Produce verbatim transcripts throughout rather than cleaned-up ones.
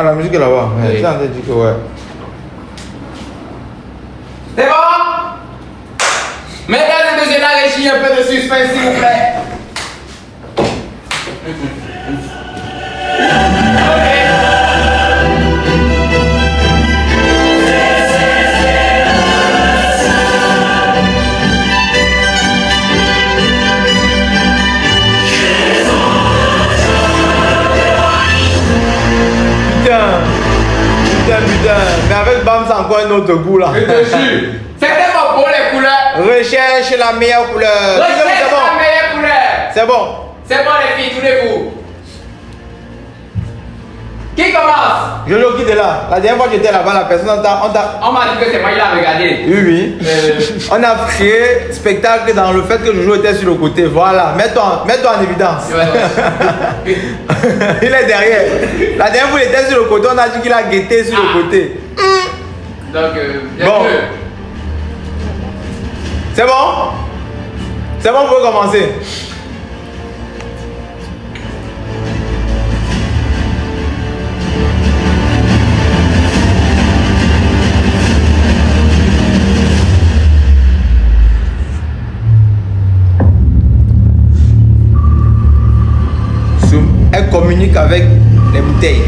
Ah, la musique est là-bas. Ouais, oui. Ça, on a dit que, ouais. C'est bon? Mesdames et messieurs, la régie, un peu de suspense, s'il vous plaît. Putain, putain, putain. Mais avec Bam, c'est encore un autre goût là. Je te jure. C'était pas beau les couleurs. Recherche la meilleure couleur. Recherche la meilleure couleur. C'est bon. C'est bon les filles, tournez-vous. Qui commence? Jojo, qui était là? La dernière fois que j'étais là-bas, la personne, on t'a, on t'a... On m'a dit que c'est moi qui l'avais regardé. Oui, oui. Euh. On a créé spectacle dans le fait que Jojo était sur le côté. Voilà, mets-toi, mets-toi en évidence. Ouais, ouais. Il est derrière. La dernière fois, il était sur le côté, on a dit qu'il a guetté sur le côté. Hmm. Donc, euh, bien sûr. Bon. C'est bon? C'est bon, vous pouvez commencer. Sou, elle communique avec les bouteilles.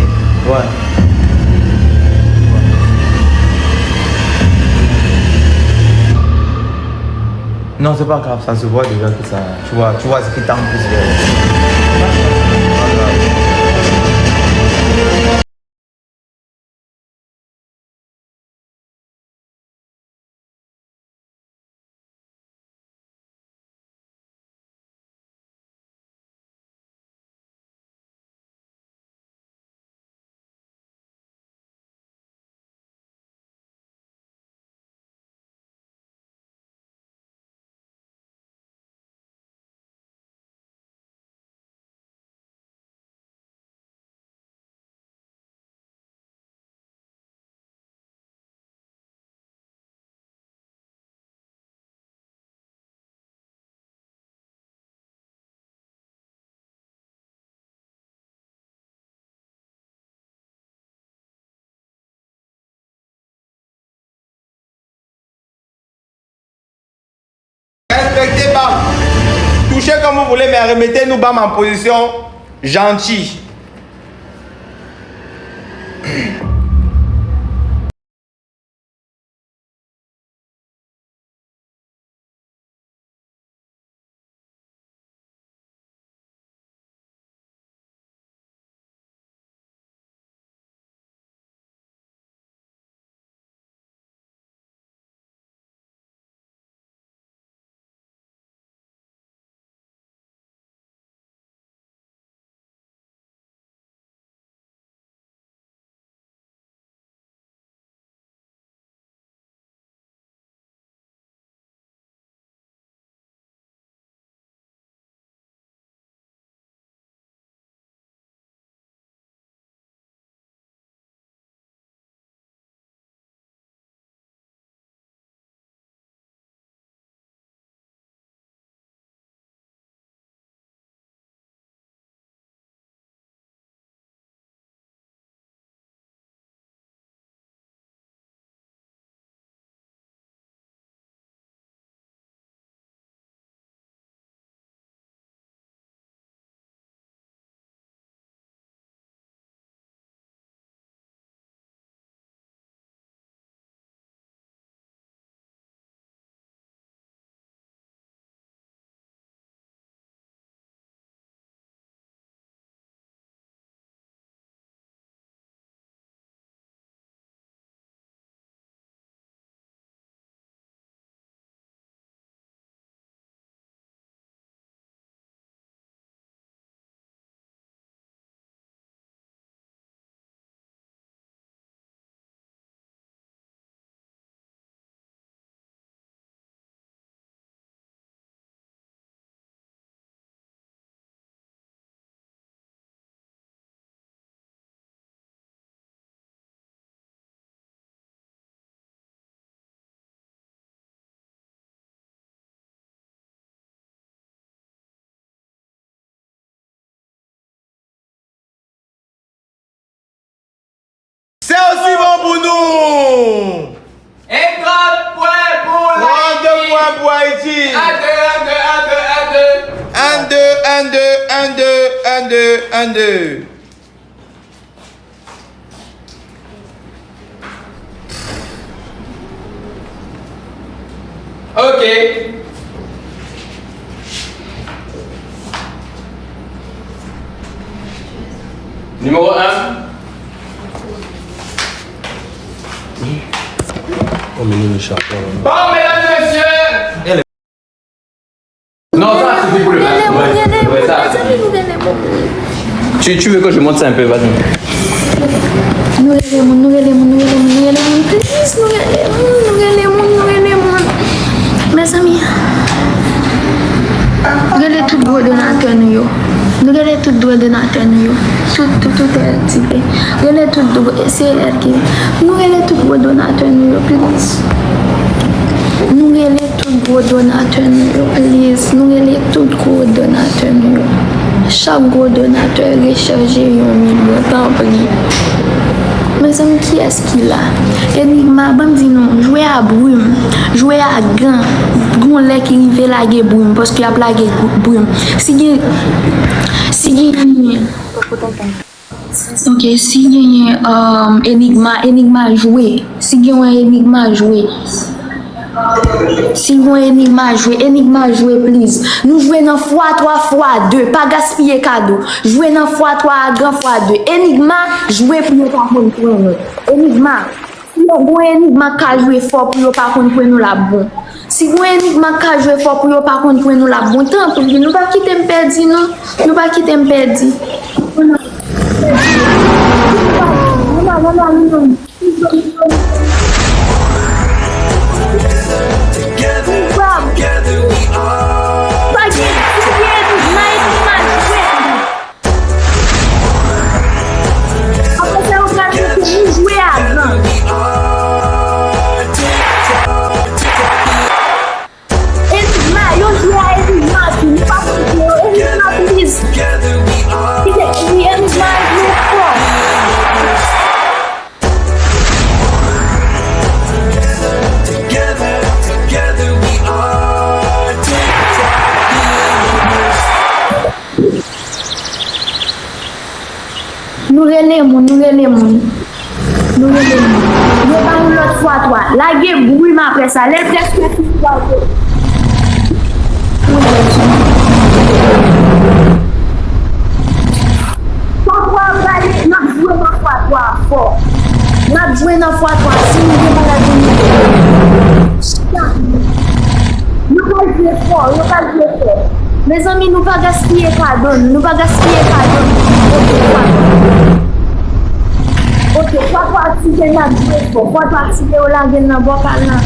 Ouais. Non, c'est pas grave, ça se voit déjà que ça. Tu vois, tu vois ce qui tend plus vers. Respekte Bam. Touche kòm ou vle, men remete nou Bam an pozisyon janti. Enn, de. Ok. Nimewo enn. Bon, medam e mesye. Non, sa sifi pou le. Rele moun, rele moun, mezanmi, nou rele moun. Tu, tu veux que je monte ça un peu, vas-y. Nou rele moun, nou rele moun, nou rele moun, nou rele moun, please, nou rele moun, nou rele moun, nou rele moun. Mezanmi, rele tout gwo donatè nou yo. Nou rele tout gwo donatè nou yo. Tout, tout, tout L T P. Rele tout gwo, se L T P. Nou rele tout gwo donatè nou yo, please. Nou rele tout gwo donatè nou yo, please. Nou rele tout gwo donatè nou yo. Chak gwo donatè, rechèche yon milyon, tanpri. Mezanmi, kiyès ki la? Enigma, ban m di nou, jwe a brim, jwe a gan. Gon lè ki rive lage brim, paske y ap lage gou-, brim. Si gen, si gen Ok, si genyen, um, Enigma, Enigma jwe. Si gen yon Enigma jwe. Si gen yon Enigma jwe, Enigma jwe, please. Nou jwe nan fwa twa fwa de. Pa gaspiye kado. Jwe nan fwa twa a gan fwa de. Enigma jwe pou yo pa konn pwen nou. Enigma. Si yon bon Enigma ka jwe fò pou yo pa konn pwen nou l ap bon. Si yon Enigma ka jwe fò pou yo pa konn pwen nou l ap bon, tanpri, nou pa kite m pèdi, non. Nou pa kite m pèdi. Nou pa, nou pa, nou pa, nou pa. Pa gen, si gen Enigma, Enigma jwe. Apre sa, yo pral mete nou jwe a gan. Enigma, yo jwe a Enigma tou. Nou pa konn jwe yo. Enigma, please. Enigma jwe fò. Nou rele moun, nou rele moun. Nou rele moun. Yo ba nou lòt fwa twa. Lage brim apre sa. Lè l prèske fini, lage. Fwa twa a prale, n ap jwe nan fwa twa a fò. N ap jwe nan fwa twa. Si nou gen bagay pou nou fè. Chita. Yo pral jwe fò, yo pral jwe fò. Mezanmi, nou pa gaspiye kado n, nou pa gaspiye kado n. Ok, fwa twa. Ok, fwa twa aktive, n ap jwe fò. Fwa twa aktive, yo lage l nan bòkal la.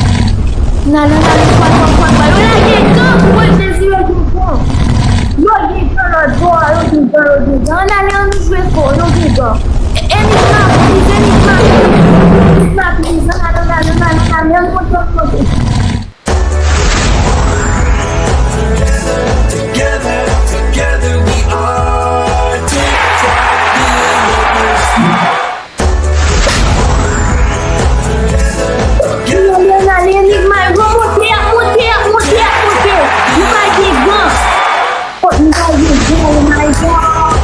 N ale, n ale, fwa twa, fwa twa. Yo lage gan, o Jezi, yo gen gan. Yo gen gan lòt bò a, yo gen gan, yo gen gan. Ann ale, ann nou jwe fò, yo gen gan. Enigma, please, Enigma, please. Enigma, please, ann ale, ann ale, ann ale, ann ale, ann monte, ann monte. Ann ale, ann ale, Enigma, yo monte, y ap monte, y ap monte, y ap monte. Nou pa gen gan. Oh my God, oh my God.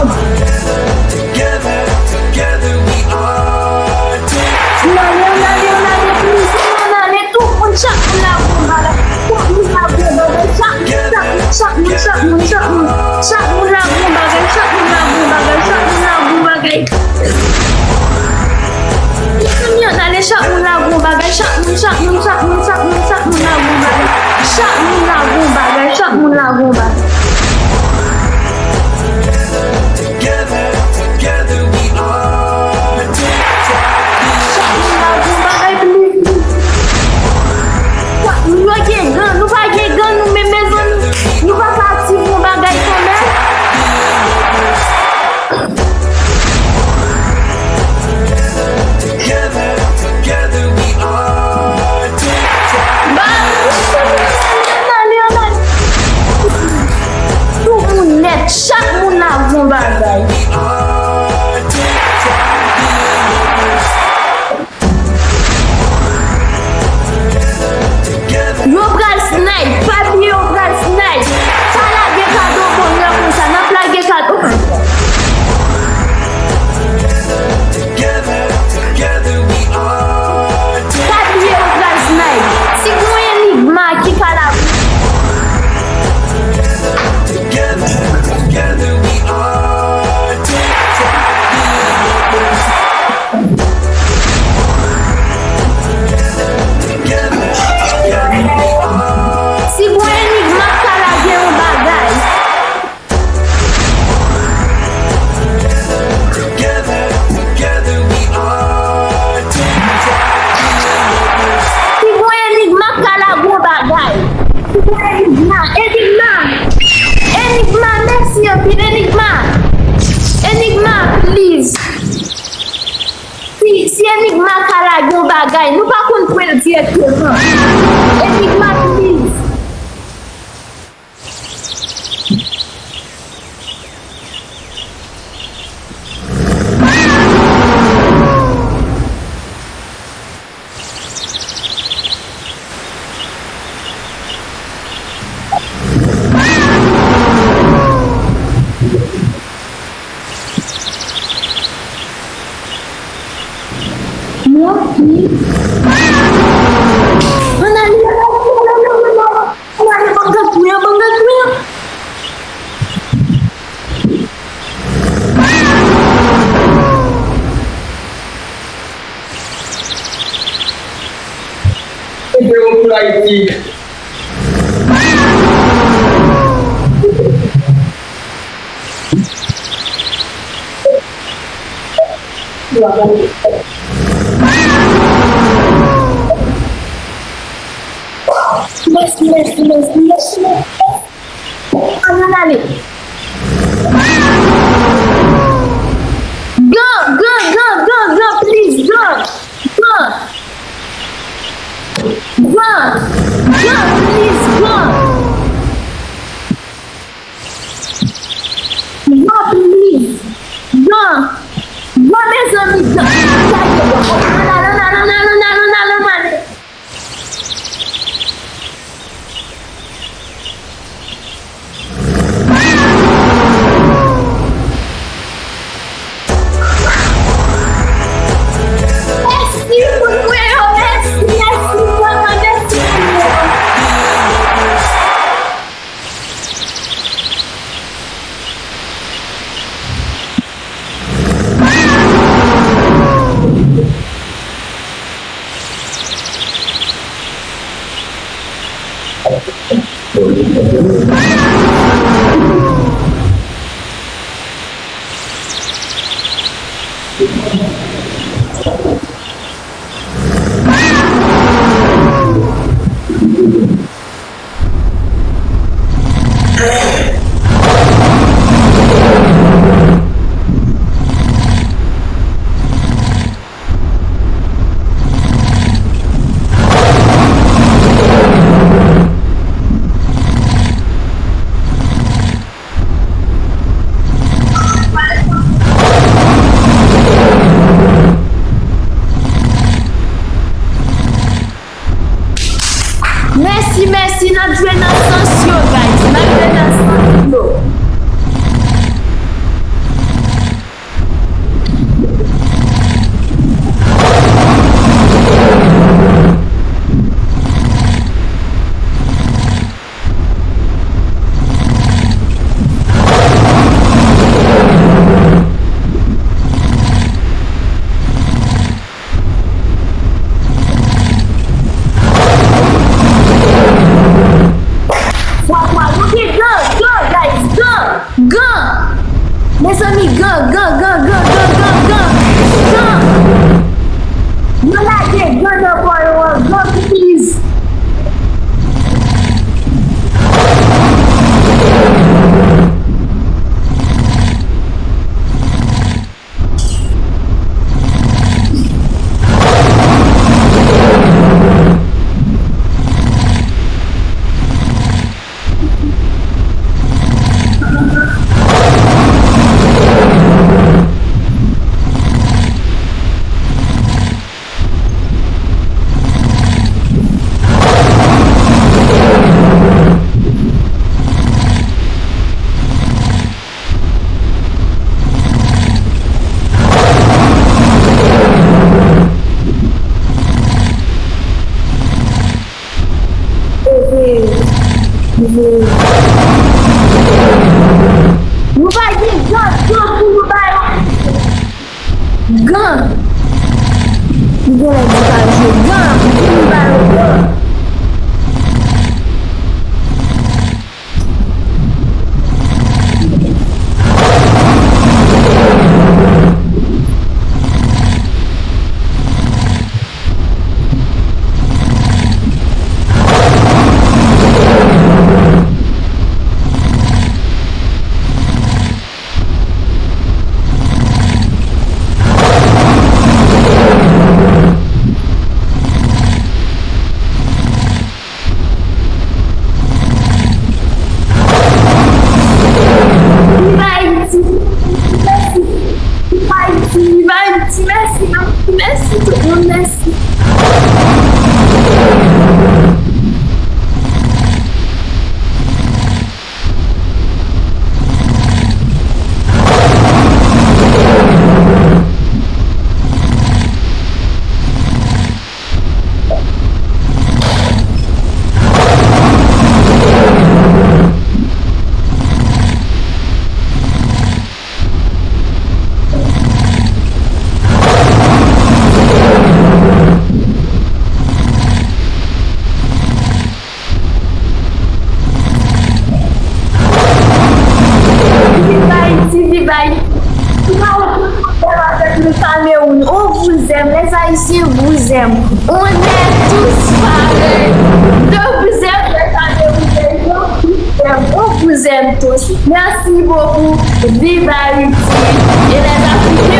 Ann ale, ann ale, ann ale, please, ann ale, tout moun, chak moun la gon bagay, chak moun la gon bagay, chak moun, chak moun, chak moun, chak moun, chak moun la gon bagay, chak moun la gon bagay, chak moun la gon bagay. Mezanmi, ann ale, chak moun la gon bagay, chak moun, chak moun, chak moun, chak moun, chak moun la gon bagay. Chak moun la gon bagay, chak moun la gon bagay. Chak moun la gon bagay, please. Chak moun yo gen gan, nou pa gen gan nou menm, mezanmi. Nou pa ka aktive yon bagay kanmenm. Ba, ann ale, ann ale. Si Enigma ka lage yon bagay, nou pa konn pwen l dirèkteman. Enigma, please. Mwen, wi. Ann ale, ann ale, ann ale, ann ale, ann ale, ban m gad mwen, ban m gad mwen. Video pou Ayiti. Mèsi, mèsi, mèsi, mèsi, mèsi. Ann ale. Gan, gan, gan, gan, gan, please, gan. Gan. Gan. Gan, please, gan. Gan, please. Gan. Gan, mezanmi, gan. Ann ale, ann ale, ann ale, ann ale, ann ale, ann ale. Mèsi pou mwen yo, mèsi, mèsi, vrèman, mèsi pou mwen. Mèsi, mèsi, n ap jwe nan sans yo, guys. N ap jwe nan sans yo. Fwa twa, nou gen gan, gan, guys, gan, gan. Mezanmi, gan, gan, gan. Gan. Yo lage gan nan kò yo an, gan, please. Nou pa gen gan, gan pou nou ba yo. Gan. Nou gen lè di pa jwe gan, pou nou ba yo gan. Mèsi. Viv Ayiti, viv Ayiti. Ou pa wè pwoblèm avèk nou Kamewoun. On vous aime, les Haïtiens vous aiment. On est tous pareils. Je vous aime, les Camerounais, je vous aime. On vous aime tous. Merci beaucoup. Vive Haïti. Et les Africains